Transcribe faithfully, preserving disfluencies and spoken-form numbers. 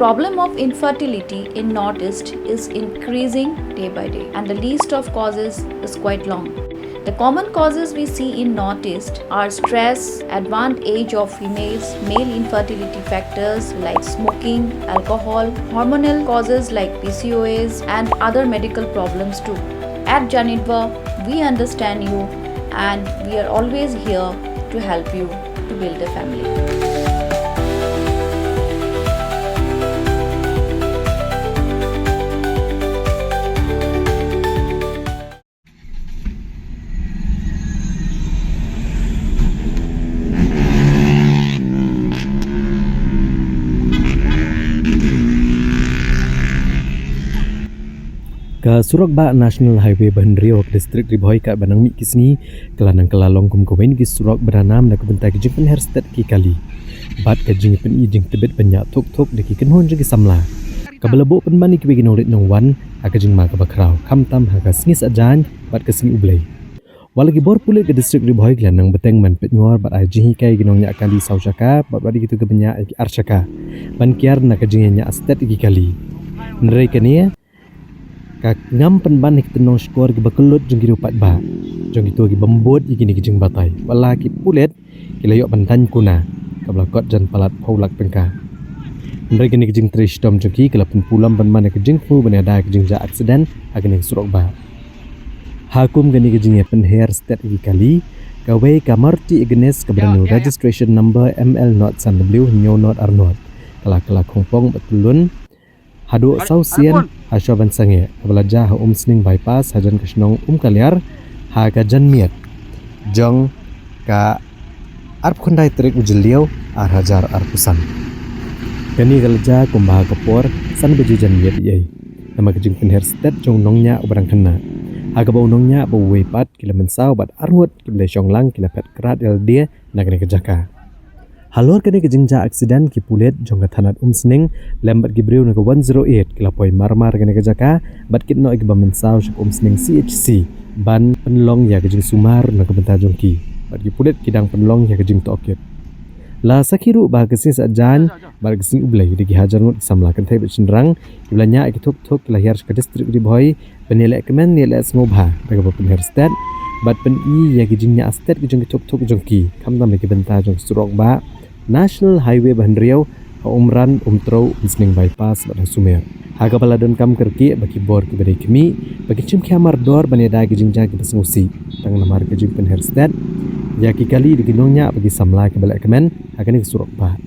Problem of infertility in Northeast is increasing day by day, and the list of causes is quite long. The common causes we see in Northeast are stress, advanced age of females, male infertility factors like smoking, alcohol, hormonal causes like P C O S, and other medical problems too. At Janitva, we understand you and we are always here to help you to build a family. Ka surok bah National Highway ba hynriew ha ka district Ri Bhoi katba nang mih ki sngi ka la nang kylla long kum kawei na ki surok ba da nam na ka bynta ki jingpynher stet ki kali bad ka jingpyni jingtbit ban ñiah thuk thuk da ki kynhun jong ki samla, kaba la buh pynban ïa kiwei ki nongleit nongwan ha ka jingma kaba khraw, khamtam ha ka sngi Saitjaiñ bad ka sngi U Blei. Wat la ki bor pulit ka district Ri Bhoi ki la nang bteng ban peit ngor bad ai jinghikai ïa ki nongñiah kali saw shaka bad wat ïa kito kiba ñiah ïa ki ar shaka ban kiar na ka jingïañiah stet ïa ki kali. Hynrei kane ka ngam pynban ha ki tynnong shkor kiba kyllut jong ki riew paidbah, jong kito ki bym bud ïa kine ki jingbatai, wat la ki pulit ki la ïoh ban tang kuna kaba la kot jan palat phew lak tyngka. Hynrei kane ka jingtrei shitom jong ki ka la pynpulom pynban ha ka jingthmu ban ïada ka jingjia aksiden ha kane ka surok bah. Ha kum kane ka jingïapynher stet ïa ki kali, kawei ka Maruti Ignis kaba don registration number M L not san W hynñiew not ar not ka la kylla khongpong bad tyllun haduh saw sien ha Shobhansangeh, kaba la jia ha Umsning Bypass hajan ka shnong Umkaliar ha ka janmiet jong ka arphew khyndai tarik u Jylliew ar hajar arphew san. Kane ka la jia kumba ha ka por san baje janmiet ïa ei, namar ka jingpynher stet jong u nongñiah uba dang khynnah, ha kaba u nongñiah bad uwei pat ki la mynsaw bad arngut kiba la shong lang ki la phet krad ïalade na kane ka jaka. Halor kane ka jingjia aksiden, ki pulit jong ka thanat Umsning lem bad ki briew na ka one zero eight ki la poi marmar kane ka jaka bad kit noh ïa kiba mynsaw sha ka Umsning C H C ban pynlong ïa ka jingsumar na ka bynta jong ki, bad ki pulit ki dang pynlong ïa ka jingtohkit. La sakhi ruh ba ka sngi Saitjaiñ bad ka sngi U Blei da ki hajar ngut ki samla kynthei bad shynrang kiba la ñiah ïa ki thuk thuk ki la hiar sha ka district Ri Bhoi ban ïaleh kmen ïaleh sngewbha da kaba pynher stet bad pyni ïa ki jingñiah stet ki jong ki thuk thuk jong ki, khamtam ha ki bynta jong ka surok bah National Highway ba hynriew ha Umran, Umtrew, Umsning Bypass bad ha Sumer, ha kaba la donkam kyrkieh ba ki bor kiba dei khmih ba kin shim khia mardor ban ïada ki jingjia kiba sngewsih tang namar ka jingpynher stet ïa ki kali da ki nongñiah bad ki samla kiba leh kmen ha kane ka surok bah.